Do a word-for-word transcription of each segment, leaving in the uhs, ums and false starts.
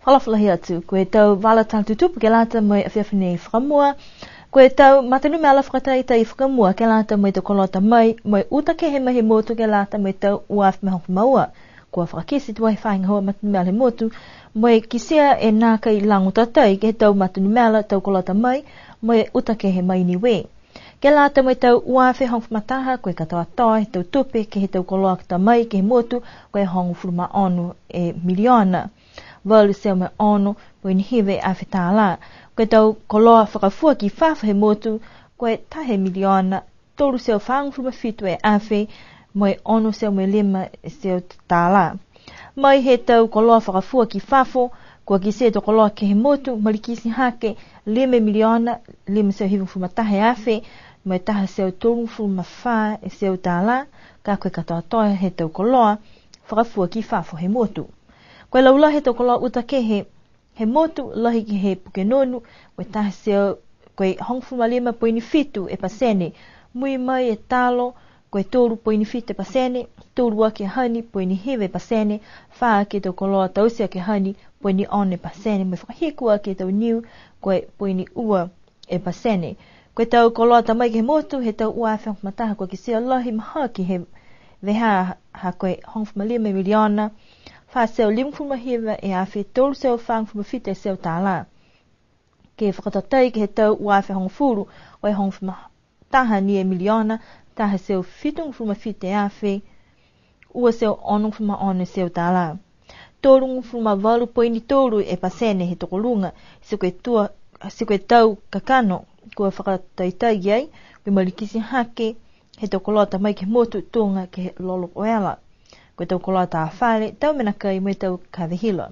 Fakaalofa lahi atu, ko e tau vala tala tutupu ke lata mo e afiafi nei. Fakamua, ko e tau mata numela fakataitai fakamua ke lata mo e tau koloa ta mai, mo e uta kehe mai he motu ke lata mo e tau ua afe mo e hogofulu ma ua. Kua fakakite tuai he faahi gahua mata numela he motu, mo e kitia e nākai lagotatai ke he tau mata numela tau koloa ta mai, mo e uta kehe mai Niue. Ke lata mo e tau ua afe hogofulu ma taha, ko e katoatoa he tau tupe ke he tau koloa ta mai ke he motu, ko e hogofulu ma ono e miliona, valu e teau mo e ono poini hiva e afe tālā. Ko e tau koloa fakafua ki fafo he motu, ko e taha e miliona, tolu e teau fagofulu ma fitu e afe, mo e ono e teau mo e lima e teau tālā. Mai he tau koloa fakafua ki fafo, kua kitia e tau koloa ke he motu, malikiti hake, lima e miliona, lima e teau hivagofulu ma taha e afe, mo e taha e teau tolugofulu ma fā e teau tālā, ka ko e katoatoa he tau koloa fakafua ki fafo he motu. Ko e laulahi he tau koloa uta kehe he motu, lahi ke he puke nonu, ko e taha e teau, ko e hogofulu ma lima poini fitu e pasene. Mui mai e talo, ko e tolu poini fitu e pasene, tolu aki e hani, poini hiva e pasene, fā aki e tau koloa taute aki e hani, poini ono e pasene, mo e fakahiku aki e tau niu, ko e poini ua e pasene. Ko e tau koloa ta mai ke he motu, he tau ua afe hogofulu ma taha kua kitia lahi mahaki he vahā ha ko e hogofulu ma lima e miliona, fā e teau limagofulu ma hiva e afe, tolu e teau fagofulu ma fitu e teau tālā. Ke fakatatai ke he tau ua afe hogofulu, ko e hogofulu ma taha ni e miliona, taha e teau fitugofulu ma fitu e afe, ua e teau onogofulu ma ono e teau tālā. Tolugofulu ma valu poini tolu e pasene he tokoluga, ti ko e tua, ti ko e tau kakano, kua fakataitai ai, ko e malikiti hake he tau koloa ta mai ke he motu tuga ke he lolo oela. Ko e tau koloa tā fale, tau mena kai mo e tau kave hila.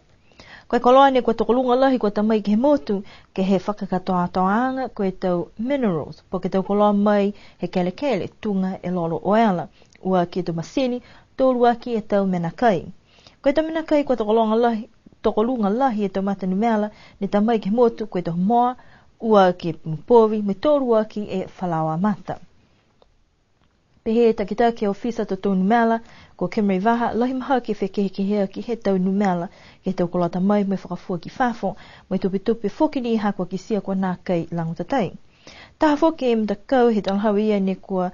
Ko e koloa nei kua tokoluga lahi kua ta mai ke he motu, ke he fakakatoatoaaga, ko e tau minerals, po ke tau koloa mai he kelekele, tuga e lolo oela, ua ke he tau masini, tolu aki e tau mena kai. Ko e tau mena kai kua tokoluga lahi, tokoluga lahi e tau mata numela ne ta mai ke he motu, ko e tau moa, ua ke he povi, mo e tolu aki e falaoa mata. Pehē e takitaki he ofisa totou numela, ko Kimberly Vaha, lahi mahaki e fekehekeheaki he tau numela, ke he tau koloa ta mai mo e fakafua ki fafo, mo e tupetupe foki ni ha kua kitia kua nākai lagotatai. Taha foki e matakau he talahau ia ne kua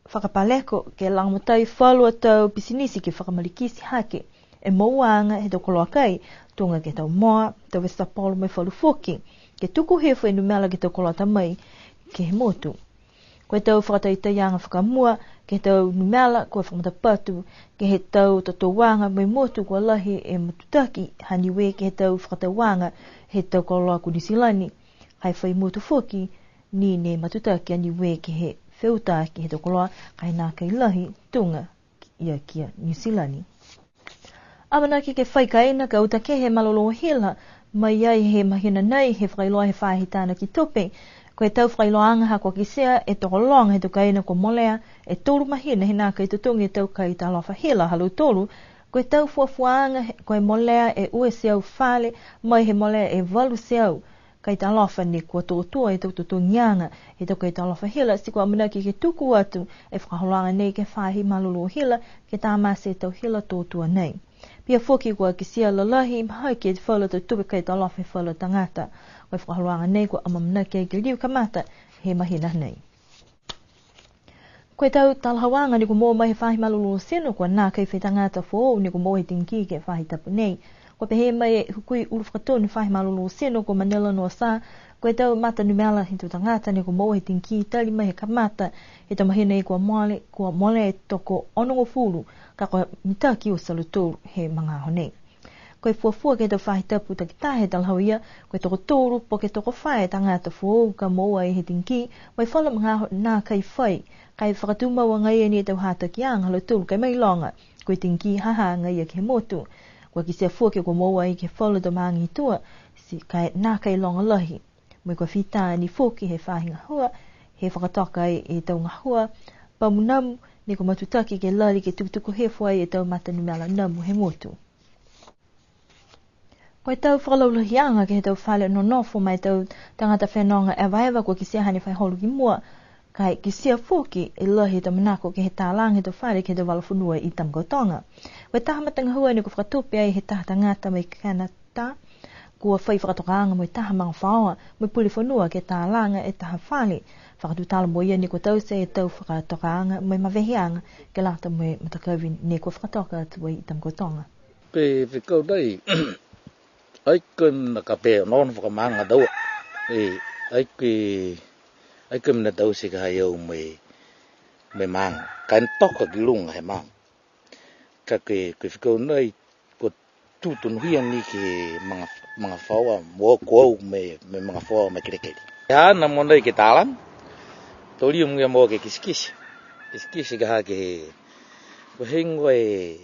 fakapaleko ke lagomatai falu a tau pisinisi ke fakamalikiti hake e mouaaga he tau koloa kai, tuga ke he tau moa, tau vesitapolo mo e falu foki, ke tuku hifo e numela ke he tau koloa ta mai ke he motu. Ko e tau fakataitaiaga fakamua ke he tau numela kua fakamatapatu ke he tau totouaga mo e motu kua lahi e matutaki ha Niue ke he tau fakatauaga he tau koloa ko Niu Silani. Ka e fai motu foki ni ne matutaki a Niue ke he feutaki he tau koloa, ka e nākai lahi tuga ia ki a Niu Silani. Amanaki ke fai kaina ka uta kehe e malolō hila, mai ai he mahina nei he fakailoa he faahi tānaki tupe. Ko e tau fakailoaaga ha kua kitia e tokologa he tau kaina kua molea e tolu mahina he nākai totogi e tau kaitalofa hila ha lautolu. Ko e tau fuafuaaga he, ko e molea e ua e teau fale, mai he molea e valu e teau kaitalofa ne kua tō tua e tau totogiaga he tau kaitalofa hila, ti kua amanaki ke tuku atu e fakaholoaga nei ke he faahi malolō hila, ke tamate e tau hila tō tua nei. Pihia foki kua kitia lalahi mahaki e falu a tau tupe kaitalofa he falu a tagata. Ko e fakaholoaga nei kua amaamanaki ai ke liu kamata he mahina nei. Ko e tau talahauaga ne kua moua mai he faahi malolō tino, kua nākai fai tagata foou ne kua moua he dengue ke he faahi tapu nei. Kua pehē mai e hukui ulu fakatonu he faahi malolō tino ko Manila Nosa, ko e tau mata numela he tau tagata ne kua moua he dengue tali mai he kamata he tau mahina kua mole, kua mole e toko onogofulu, ka kua mitaki oti a lautolu he magaaho nei. Ko e fuafua ke he tau faahi tapu takitaha he talahau ia, ko e tokotolu po ke tokofā e tagata foou ka moua ai he dengue, mo e falu magaaho nākai fai, ka e fakatumau agaia ni e tau hatakiaga ha lautolu ka e mailoga ko e dengue ha ha agaia ke he motu. Kua kitia foki kua moua ai ke he falu tau maaga i tua, ti ka e nākai loga lahi. Mo e kua fita ni foki he faahi gahua, he fakatoka ai e tau gahua pamu namu, ne kua matutaki ke lali ke tukutuku hifo ai e tau mata numela namu he motu. Ko e tau fakalaulahiaga ke he tau fale nonofo ma e tau tagata fenoga evaeva kua kitia hane fai holo ki mua, ka e kitia foki e lahi he tau manako ke he talaga he tau fale ke he tau vala fonua i Tamakautoga. Ko e taha matagahua ne kua fakatupe ai he taha tagata mai Kana-, Ta, kua fai fakatokaaga mo e taha magafaoa mo e pule fonua ke talaga e taha fale. Fakatutala mo ia ne kua taute e tau fakatokaaga mo e maveheaga ke lata mo e matakavi ne kua fakatoka atu ai i Tamakautoga. Pehē e fekau nei, ai ko e mena ka pehē onoono fakamaaga taua. E, ai ko e, ai ko e mena taute ka ha i au mo e, mo e maaga. Ka e toka ki luga he maaga. Ka ko e, ko e fekau nei, kua tū tonuhia ni ke he maga, magafaoa, mo ko au mo e, mo e magafaoa ma kelekele. Haana mo nei ke talaga, to liu mo ia mo ke kitekite. Kitekite ka ha ke he, ko e heigoa e,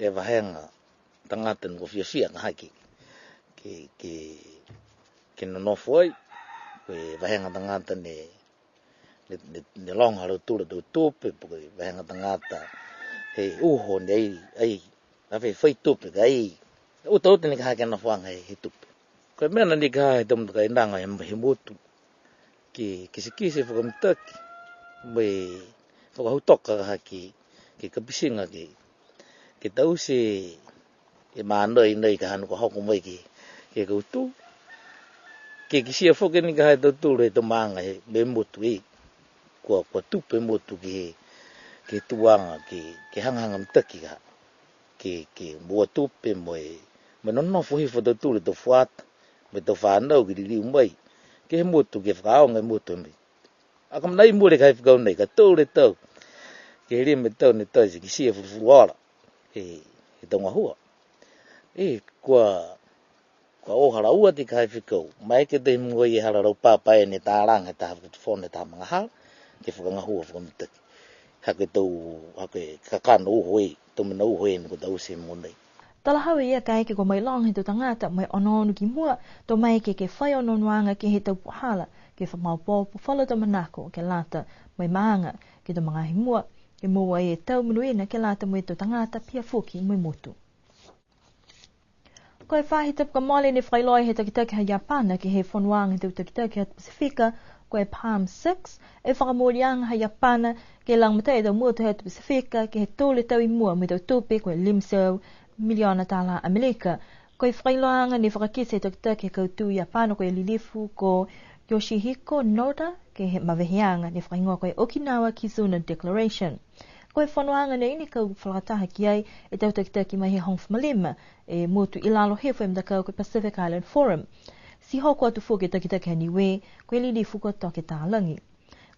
e vahega tagata ne kua fiafia ka ha ke, ke, ke, ke nonofo ai, ko e vahega tagata ne, ne, ne, ne loga ha lautolu a tau tupe, po ke vahega tagata he uho ne ai, ai, a fai, fai tupe ka ai, utauta ni ka ha ke nofoaga he, he tupe. Ko e mena ni ka ha he tau matakainaga he, he motu, ke, ke kitekite fakamitaki, mo e fakahautoka ka ha ke, ke kapitiga ke, ke taute e manaia nei ka ha ne kua hoko mai ke, ke he kautū. Ke kitia foki ni ka ha e tautolu he tau maaga he, mo e motu e. Kua, kua tupe e motu ke he, ke he tuaga, ke, ke hagahaga mitaki ka ha. Ke, ke moua tupe mo e, mo e nonofo hifo a tautolu he tau fuata, mo e tau fanau ke liliu mai. Ke he motu, ke fakaaoga e motu mai. A ka mena i mule ka he fekau nei, ka tolu e tau. Ke he lima e tau ne taute, kitia fulufuluola he, he tau gahua. E, kua, kua o ha laua ti ka he fekau. Maeke ke he mogo i e ha laua pāpā e ne talaga he taha fakatufono he taha magahala, ke fakagahua fakamitaki. Ha ko e tau, ha ko e kakano uho e, tau mena uho e ne kua taute he mogo nei. Talahau e ia kaeke kua mailoga he tau tagata mo e onoono ki mua, to maeke ke fai onoonoaga ke he tau puhala, ke fakamaopoopo falu tau manako ke lata mo e maaga ke he tau magaaho i mua, ke moua e tau monuina ke lata mo e tau tagata pihia foki mo e motu. Ko e faahi tapu kua mole ne fakailoa he takitaki ha Iapana ke he fonoaga he tau takitaki ha Pasifika, ko e PALM six, e fakamooliaga ha Iapana ke lagomatai e tau motu he atu Pasifika ke he tolu e tau i mua mo e tau tupe ko e lima e teau miliona tālā Amelika. Ko e fakailoaaga ne fakakite he takitaki he kautū Iapana ko e lilifu ko Yoshihiko Noda ke he maveheaga ne fakahigoa ko e Okinawa Kizuna Declaration. Ko e fonoaga nei ne kau fakalataha ki ai e tau takitaki mai he hogofulu ma lima e motu i lalo hifo he matakau ko e Pacific Island Forum. Ti hoko atu foki e takitaki ha Niue, ko e lilifu ko Toke Talagi.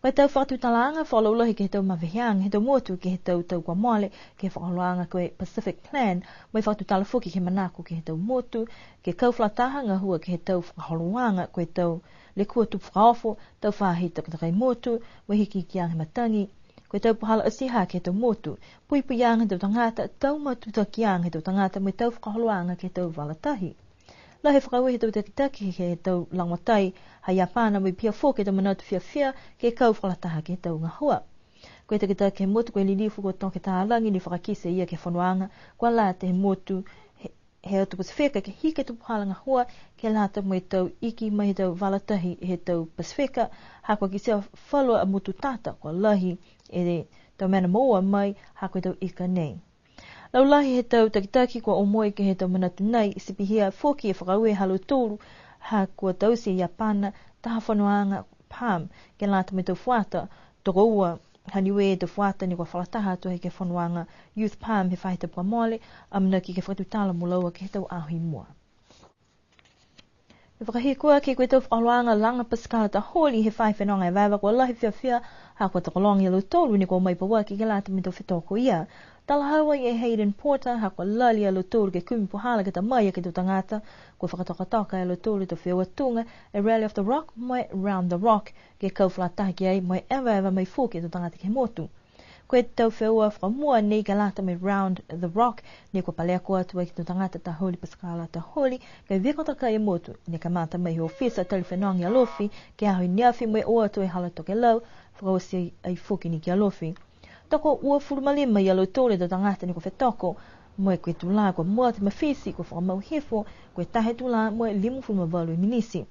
Ko e tau fakatutalaaga fakalaulahi ke he tau maveheaga he tau motu ke he tau tau kua mole, ke he fakaholoaga ko e Pacific Plan, mo e fakatutala foki ke he manako ke he tau motu, ke kau fakalataha gahua ke he tau fakaholoaga ko e tau lekua tupu fakaofo, tau faahi takatakai motu, mo e hikihikiaga he matagi, ko e tau puhala atihake he tau motu, puipuiaga he tau tagata, tau matutakiaga he tau tagata, mo e tau fakaholoaga ke he tau vala tahi. Lahi e fakaaue he tau takitaki he tau lagomatai ha Iapana mo e pihia foki e tau manatu fiafia ke kau fakalataha ke he tau gahua. Ko e takitaki he motu ko e lilifu ko Toke Talagi ne fakakite e ia ke he fonoaga, kua lata he motu he, he atu Pasifika ke hiki e tau puhala gahua ke lata mo e tau iki mai he tau vala tahi he tau Pasifika, ha kua kitia falu a motu tata kua lahi e tau mena moua mai, ha ko e tau ika nei. Laulahi he tau takitaki kua omoi ke he tau manatu nei, ti pihia foki e fakaaue ha lautolu, ha kua taute e Iapana taha fonoaga PALM, ke lata mo e tau fuata, tokoua ha Niue e tau fuata ne kua fakalataha atu ai ke he fonoaga Youth PALM he faahi tapu kua mole, amanaki ke fakatutala mo laua ke he tau aho i mua. Ne fakahiku aki ko e tau fakaholoaga laga pasikala taholi he faahi fenoga evaeva kua lahi fiafia, ha kua tokologa ia lautolu ne kua o mai pauaki ke lata mo e tau fetoko ia. Talahau ai e Hayden Porter, ha kua lali a lautolu ke kumi puhala ke ta mai aki e tau tagata, kua fakatokatoka e lautolu e tau feua tuga, e Rally of the Rock, mo e Round the Rock, ke kau fakalataha ki ai, mo e evaeva mai foki e tau tagata ke he motu. Ko e tau feua fakamua nei ke lata mo e Round the Rock, ne kua paleko atu ai ke he tau tagata taholi pasikala taholi, ke viko takai e motu, ne kamata mai he ofisa tali fenoga i Alofi, ke he aho i neafi mo e o atu e hala tokelau, fakaoti ai foki ni ki Alofi. Tokouafulu ma lima ia lautolu e tau tagata ne kua fetoko, mo e ko e tulā kua mua atu e mafiti, kua fakamau hifo, ko e taha e tulā mo e limagofulu ma valu e miniti.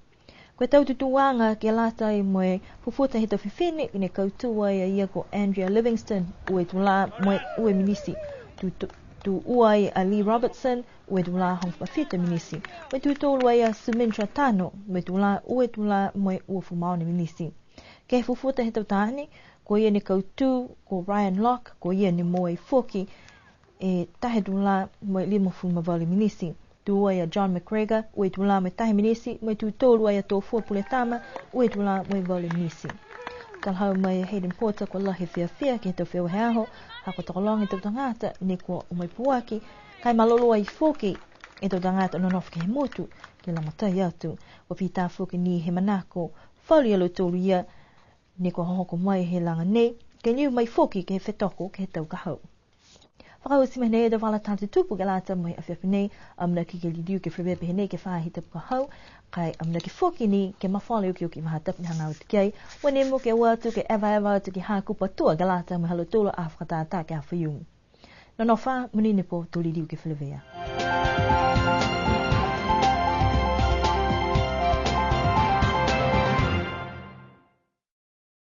Ko e tau tutūaga ke lata ai mo e fufuta he tau fifine, ne kautū ai a ia ko Andrea Livingston, ua e tulā mo e ua e miniti. Tutu-, Tū ua ai a Lee Robertson, ua e tulā hogofulu ma fitu e minisi. Mo e tū tolu ai a Sumintra Tano, ua e tulā, ua e tulā mo e uafulu ma ono e minisi. Ke he fufuta he tau taane, ko ia ne kautū, ko Ryan Locke, ko ia ne moua foki e taha e tulā mo e limagofulu ma valu e minisi. Tū ua ai a John McGregor, ua e tulā mo e taha e minisi, mo e tū tolu ai a Tofua Puletama, ua e tulā mo e valu e minisi. Talahau mai a Hayden Porter kua lahi e fiafia ke he tau feua he aho, ha kua tokologa e tau tagata ne kua o mai pauaki, ka e malolō ai foki e tau tagata nonofo ke he motu, ke lagomatai atu. Kua fita foki ni he manako, falu ia lautolu ia, ne kua hohoko mai he laga nei, ke liu mai foki ke he fetoko ke he tau ka hau. Fakaoti mai nei e tau vala tala tutupu ke lata mo e afiafi nei, amanaki ke liliu ke feleveia pehē nei ke he faahi tapu ka hau, ka e amanaki foki ni ke mafola e okioki vahā tapu ne hagaao atu ki ai, ua nimo ke o atu ke evaeva atu ke he hakupu atua ke lata mo e ha lautolu a fakatātā ke he afiafi. Nonofo ā, monuina e pō, to liliu ke feleveia.